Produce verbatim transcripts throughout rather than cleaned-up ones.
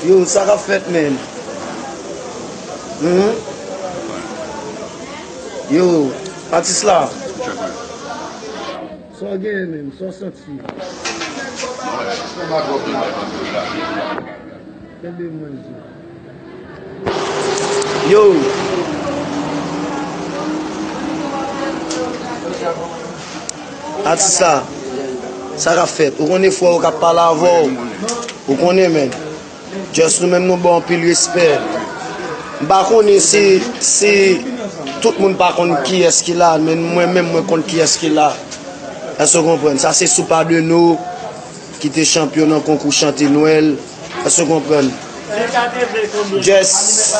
Yo, sa k ap fèt, menm? Hmm? Yo, atis la. Sa w genyen, menm? Sa w santi? Kenbe mwen, zi. Yo. Atis la, sa k ap fèt? Ou konnen frè w k ap pale avè w? Ou konnen, menm. Just nou menm nou ba w anpil respè. M pa konnen si, si tout moun pa konn kiyès ki la, men mwen menm mwen konn kiyès ki la. Èske w konprann? Sa se Soupadeno ki te chanpyon nan konkou chante Nwèl. Èske w konprann? Just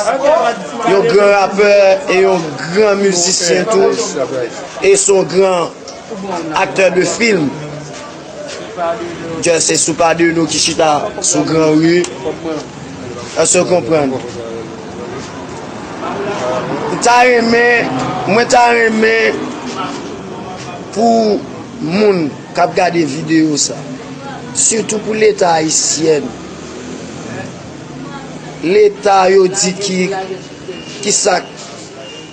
yon gran rapè e yon gran mizisyen tou. E se yon gran aktè de fim. Just se Soupadeno ki chita sou Granri. Èske w konprann? M ta renmen, mwen ta renmen pou moun k ap gade videyo sa, sitou pou Leta ayisyèn. Leta yo di ki, ki sa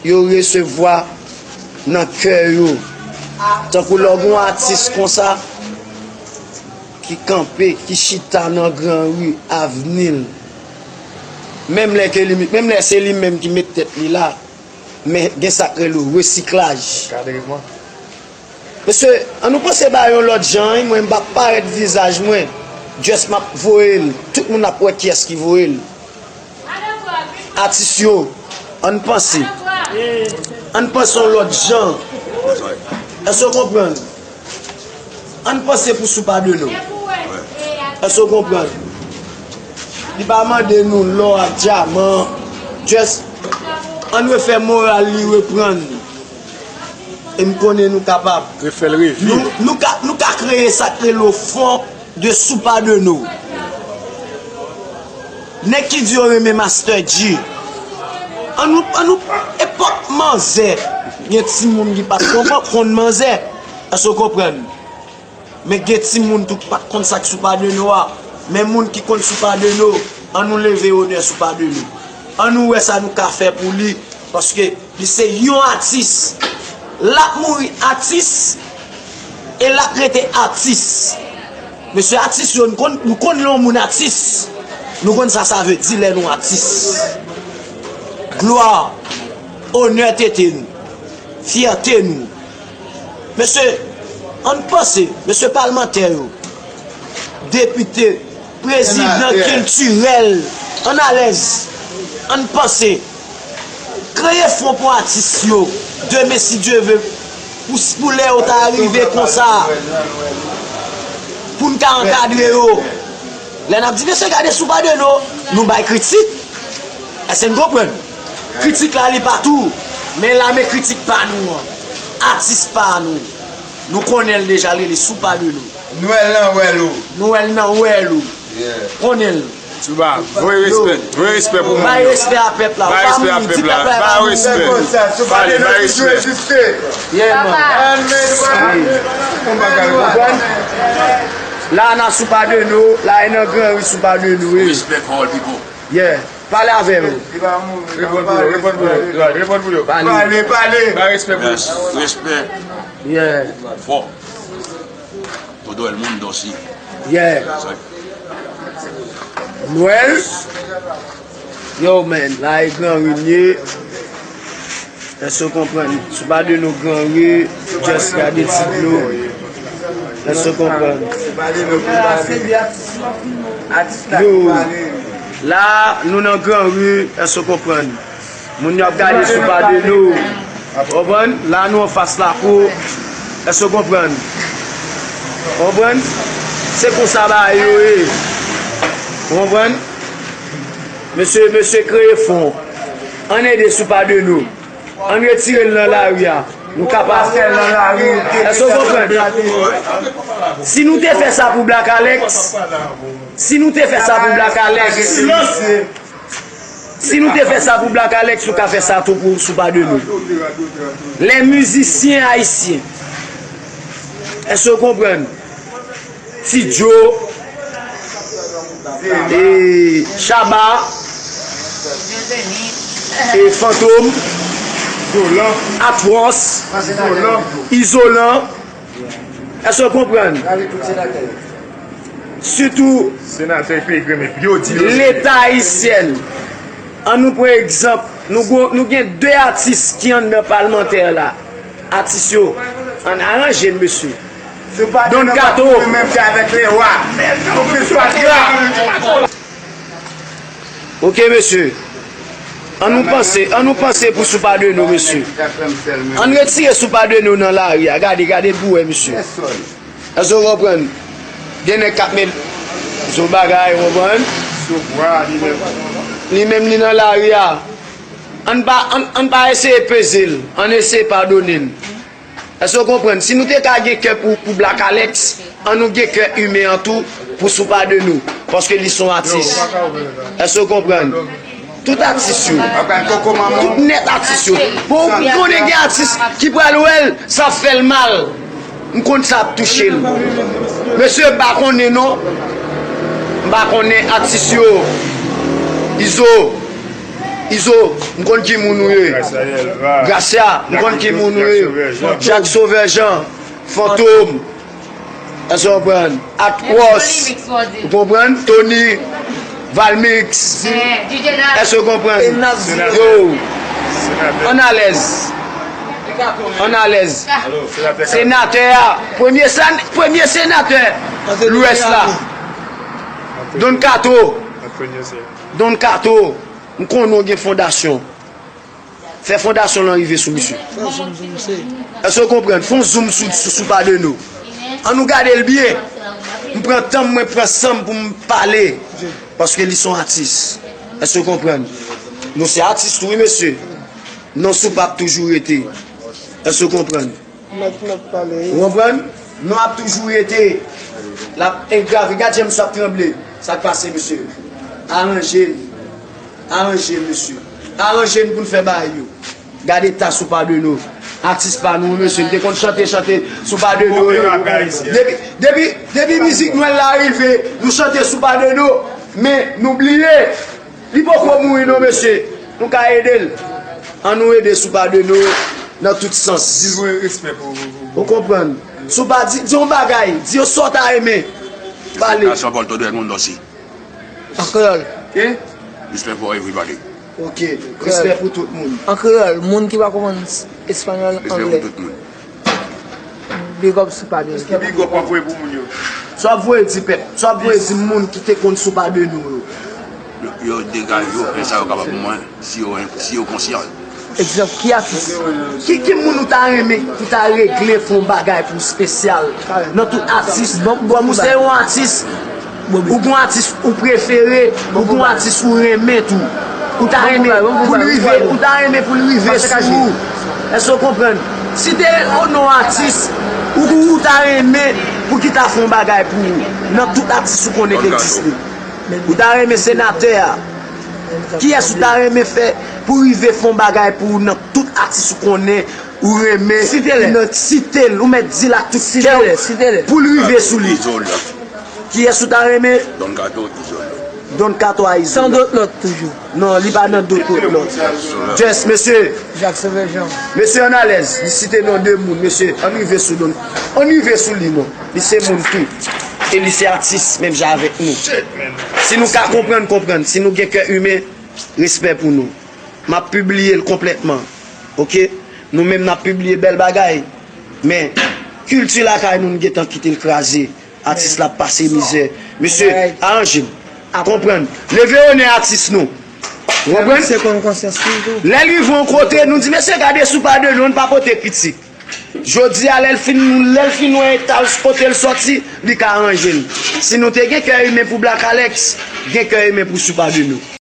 yo resevwa nan kè yo. Tankou lè w gen yon atis konsa ki kanpe, ki chita nan Granri, avni l, menm lè ke li, menm lè se li menm ki met tèt li la, men gen sa k rele resiklaj. Kadreman. Mesye, an nou panse bagay yon lòt jan, wi, mwen m p ap parèt vizaj mwen. Just m ap voye l. Tout moun ap wè kiyès ki voye l. Atis yo, ann panse. Ann panse yon lòt jan. Èske w konprann? Ann panse pou Soupadeno. Èske w konprann? Li pa mande nou lò ak dyaman. Just, ann refè moral li reprann. E m konnen nou kapab. Refè l reviv. Nou, nou ka, nou ka kreye sa k rele fon de Soupadeno. Nèg ki di yo renmen Master Dji. An nou, an nou, enpòt manzè. Gen timoun ki pa t konprann, konn manzè. Èske w konprann? Men gen timoun tou ki pa t konn sa k Soupadeno a. Men moun ki konn Soupadeno, an nou leve onè Soupadeno. An nou wè sa nou ka fè pou li. Paske li se yon atis. L ap mouri atis e l ap rete atis. Mesye, atis yo, nou konn, nou konn lè yon moun atis. Nou konn sa sa vle di lè nou atis. Glwa, onè tete nou, fyète nou. Mesye, ann panse, mesye palmantè yo, depite, prezidan kiltirèl, ann alèz, ann panse. Kreye fon pou atis yo, demen si Dye ve, pou, pou lè yo ta rive konsa, pou n ka ankadre yo. Lè n ap di, mesye, gade Soupadeno, nou bay kritik. Èske n konprann? Kritik la, li pa tou. Men la, men kritik pa nou an. Atis pa nou. Nou konnen l deja, l rele Soupadeno. Nwèl nan wèl ou. Nwèl nan wèl ou. Yeah. Konnen l. Souba, voye respè. Voye respè pou moun yo. Bay respè a pèp la. Bay respè a pèp la. Bay respè. Pale, bay respè. Yeah, man. Papa. Bon bagay, konprann? La nan Soupadeno, la e nan Granri Soupadeno, wi. Respect for all people. Yeah. Pale avè yo. Reponn pou yo, reponn pou yo, reponn pou yo. Pale. Pale, pale. Bay respè pou yo. Respè. Yeah. Fò. Todo el mundo, sí. Yeah. Nwèl. Yo, man, la e Granri m ye. Èske w konprann? Soupadeno Granri, just gade ti dlo. Èske w konprann? Yo, la, nou nan Granri, èske w konprann? Moun yo ap gade Soupadeno. Konprann? La, nou anfas lakou. Èske w konprann? Konprann? Se konsa bagay yo ye. Konprann? Mesye, mesye kreye fon. Ann ede Soupadeno. Ann retire l nan lari a. Nou kapab. Èske w konprann? Si nou te fè sa pou Black Alex, si nou te fè sa pou Black Alex, si nou te fè sa pou Black Alex, nou ka fè sa tou pou Soupadeno. Les musiciens haïtiens. Èske w konprann? Ti Djo, E Shabba, e Fantom, Atwòs, Izolan. Èske w konprann? Sitou Leta ayisyen. An nou pran egzanp, nou gon, nou gen de atis ki anndan palmantè la. Atis yo, ann aranje n, mesye. Don Kato. Ok, mesye. An nou panse, an nou panse pou Soupadeno, mesye. An retire Soupadeno nan lari a. Gade, gade l pou wè, mesye. Èske w konprann? Gen nèg k ap met sou bagay, w konprann? Li menm li nan lari a. Ann pa, ann, ann pa eseye peze l. Ann eseye padone l. Èske w konprann? Si nou te ka gen kè pou, pou Black Alex, an nou gen kè imen an tou pou Soupadeno. Paske li se yon atis. Èske w konprann? Tout atis yo. Tout nèt atis yo. Bon, ou konnen gen atis ki pral wè l, sa fè l mal. M konn sa ap touche l. Mesye, m pa konnen non. M pa konnen atis yo. Izo. Izo, m konn ki moun ou ye. Gracia, m konn ki moun ou ye. Jacques Sauveur Jean. Fantom. Èske w konprann? Atwòs. Ou konprann? Tony. Valmix. Èske w konprann? Yo. Ann alèz. Ann alèz. Senatè a. Premye sen-, premye senatè Lwès la. Don Kato. Don Kato. M konnen w gen fondasyon. Fè fondasyon lan rive sou misye. Èske w konprann? Fè yon zoom sou, sou, Soupadeno. An nou gade l byen. M pran tan m, mwen pran san m pou m pale. Paske li se yon atis. Èske w konprann? Nou se atis tou, wi, mesye. Non, Soupa ap toujou rete. Èske w konprann? Mèt, mèt pale, wi. Ou konprann? Non ap toujou rete. L ap engrave. Gad jan misye ap tranble. Sa k pase, mesye? Aranje n. Aranje n, mesye. Aranje n pou n fè bagay yo. Gade eta Soupadeno. Atis pa nou, mesye. M te konn chante, chante Soupadeno. Depi, depi, depi mizik Nwèl la rive, nou chante Soupadeno. Men, nou bliye. Li poko mouri non, mesye. Nou ka ede l. An nou ede Soupadeno nan tout sans. Ou konprann? Soupa, di, di yon bagay. Di yo sa w ta renmen. Pale. Salutations pour todo el mundo, sí. An kreyòl. Respect for everybody. Ok. Respè pou tout moun. An kreyòl, moun ki pa konprann espanyòl, anglè. Respè pou tout moun. Big up Soupadeno. Ki big up w ap voye pou moun yo? Sa w ap voye di pèp, sa w ap voye di moun ki te konn Soupadeno yo? Yo, yo degaje yo, fè sa yo kapab pou mwen, si yo, si yo konsyan. Egzanp, ki atis? Ki, ki moun ou ta renmen pou ta regle fè yon bagay pou espesyal? Nan tout atis, bon, bon, ou se yon atis. Ou gon atis ou prefere, ou gon atis ou renmen tou. Ou ta renmen pou l rive, ou ta renmen pou l rive sou ou. Èske w konprann? Site yon non atis ou, ou ta renmen pou ki ta fè yon bagay pou ou. Nan tout atis ou konnen ki egziste. Ou ta renmen senatè a. Kiyès ou ta renmen fè pou rive fè yon bagay pou ou nan tout atis ou konnen ou renmen? Site l. Site l. Ou mèt di l ak tout kè w pou l rive sou li. Kiyès ou ta renmen? Don Kato, Izolan. Don Kato a Izolan. San dot lòt toujou. Non, li pa nan dot lòt. Just, mesye. Jacques Sauveur Jean. Mesye, ann alèz. Li site non de moun, mesye. Ann rive sou Don. Ann rive sou li, non. Li se moun tou. E li se atis, menm jan avèk nou. Si nou ka konprann, konprann. Si nou gen kè imen, respè pou nou. M ap pibliye l konplètman. Ok? Nou menm, n ap pibliye bèl bagay. Men, kilti lakay nou, nou gentan kite l kraze. Atis la ap pase mizè. Mesye, aranje n. Konprann. Leve onè atis nou. Ou konprann? Lè l rive yon kote, nou di, mesye, gade Soupadeno, nou pa pote kritik. Jodi a, lè l fin, lè l fin wè eta l, kote l sòti, li ka aranje l. Si nou te gen kè imen pou Black Alex, gen kè imen pou Soupadeno.